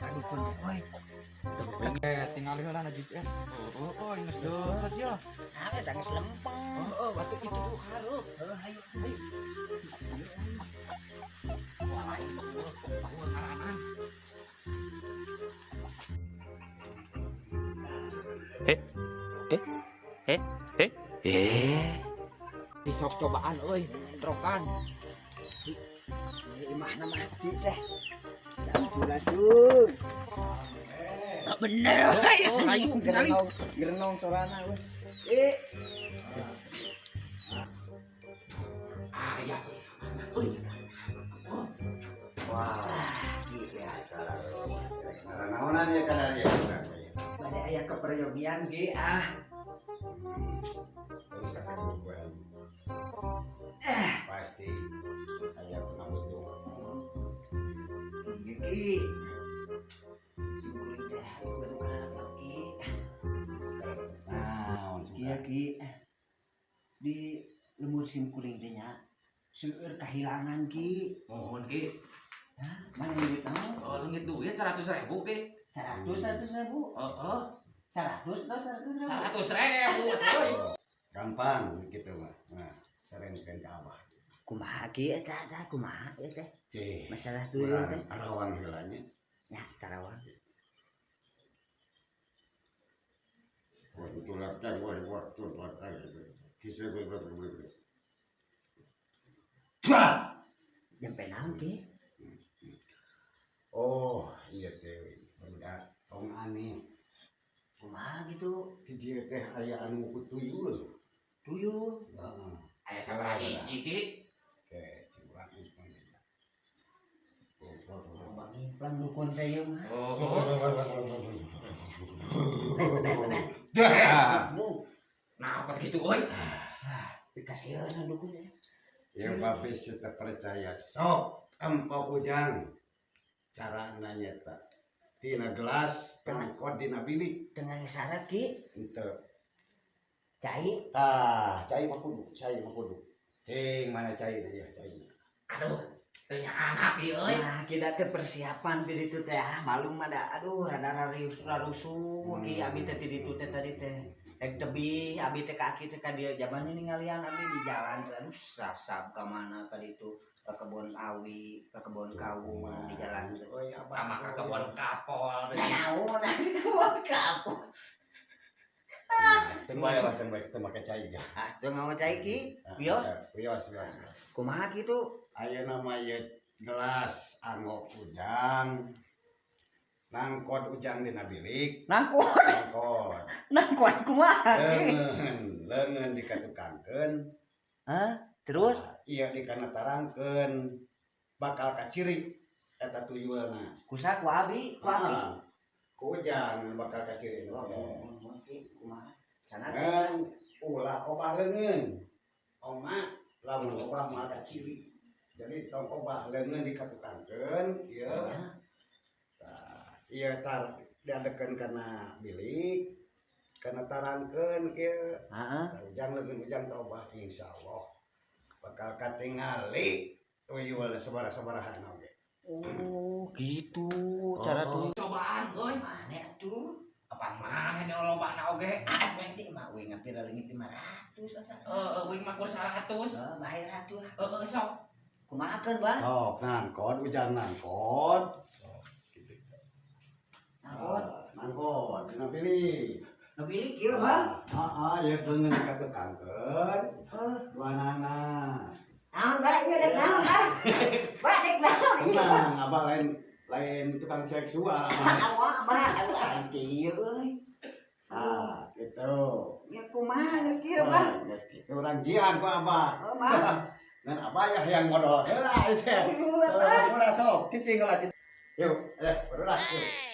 Ka dukun teh euy. Eh, tinggal heula na GPS. Oh, geus deukeut ya. Nah, eta geus lempeng. Oh, batu itu tuh hareup. Heuh, hayu, hayu. Wah, lain bangun ngaranan. Eh, eh, eh, eh, eh. Disok cobaan euy, trokan. Imahna mah ki teh. Sampurasun. Ah, bener. Oh, hayu, tingali. Gerenong, gerenong sorana euy. Eh, Aya euy. Wah, ki ya. salah. Naonan ya kadar ya. Bade aya keperyogian ki ah. Terus kata gue. Pasti aya butuh. Iya ki. Sim kuring teh baru kenal ki. Naon Iya ki. Di lembur sim kuring teh nya seueur kahilangan ki. Mohon ki. Hah, mana duit naon? Oh, leungit duit 100.000 ki. 100 100 ribu. Heeh, 100 atau 100 ribu? 100.000 euy. Gampang gitu mah. Nah, sarenkeun ka Abah. Kumaha ki eta eta kumaha ieu teh? Cih. Masalah duit teh. Karawang heula nya. Ya, Karawang. Jampe naon ki? Oh, iya teh, budak tong aneh. Kumaha gitu? Di dieu teh aya anu ku tuyul. Tuyul. Heeh. Aya sabaraha hiji ki? Oke, curang itu. Bang implan dukun teh ieu mah. Oh, nah, kok gitu euy. Dikasieun dukun teh. Yang babe teu percaya sok empok ujang. Cara nanya tak tina gelas tangkot dina bilik Tengah syarat ki, henteu. Cai. Tah, cai mah kudu, cai mah kudu. Cing mana cai ya cai. Aduh, teu anak ieu euy. Nah, kita teh persiapan di ditu teh ah malum mah da aduh rada rarius rarusuh ki abi teh di ditu teh tadi teh. Rek tebih abi teh ka aki teh ka dieu jaman ini ngalian abi di jalan teh aduh sasab ka mana ka ditu ka kebon awi, ka kebon kawung di jalan teh. Oh ya Sama ka kebon kapol deui. Naon kebon kapol. Teu bae lah, teu bae teu make cai ya. Ah, teu ngawa cai ki. Wios, Wios, wios. kumaha kitu? Ayeuna mah ieu gelas anggok ujang. Nangkot ujang dina bilik, Nangkon, nangkot. nangkon kumaha ki? Leungeun, leungeun dikatukangkeun. Hah? Terus Nah, iya dikana tarangkeun bakal kaciri eta tuyulna. Kusa ku abi, ku abi. Ah, ku ujang bakal kaciri. Oh, oh, ki kumaha? Sana Ngan ulah obah leungeun. Oma lamun obah mah kaciri. Jadi tong obah leungeun dikatukangkeun ieu. Tah, ieu tar diadekeun kana bilik, kana tarangkeun kieu. Heeh. Tah, ujang leungeun ujang teu obah insyaallah bakal katingali tuyul sabaraha-sabaraha oge. Oh, gitu cara Oh, tuyul. Cobaan euy. Mana atuh? Apaan maneh di lobana oge? Ah, nanti mah we ngapira leungit 500 asa. Heeh, wing mah kur 100. Oh, bahaya atuh lah. Heeh, sok. Kumahakeun, Bang? Sok nangkot ujang nangkot. Sok gitu. Nangkot. Nangkot dina bilik. Nu bilik kieu, Bang. Heeh, ieu leungeun dikatukangkeun. Heuh. Duanana. Naon, Bang? Ieu dek naon, Bang? Bang, dek naon ieu? Bang? Tenang, abah lain lain tukang seksual. Abah. Awak, Bang, aduh aing kieu euy. Ah, gitu. Ya kumaha geus kieu, Bang? Geus kitu urang jian ku abah. Oh, Bang. Ngan abah ya yang modal heula ieu teh. Tuyul, Bang. Ulah sok, cicing heula cicing. Yuk, eh, barulah, yuk.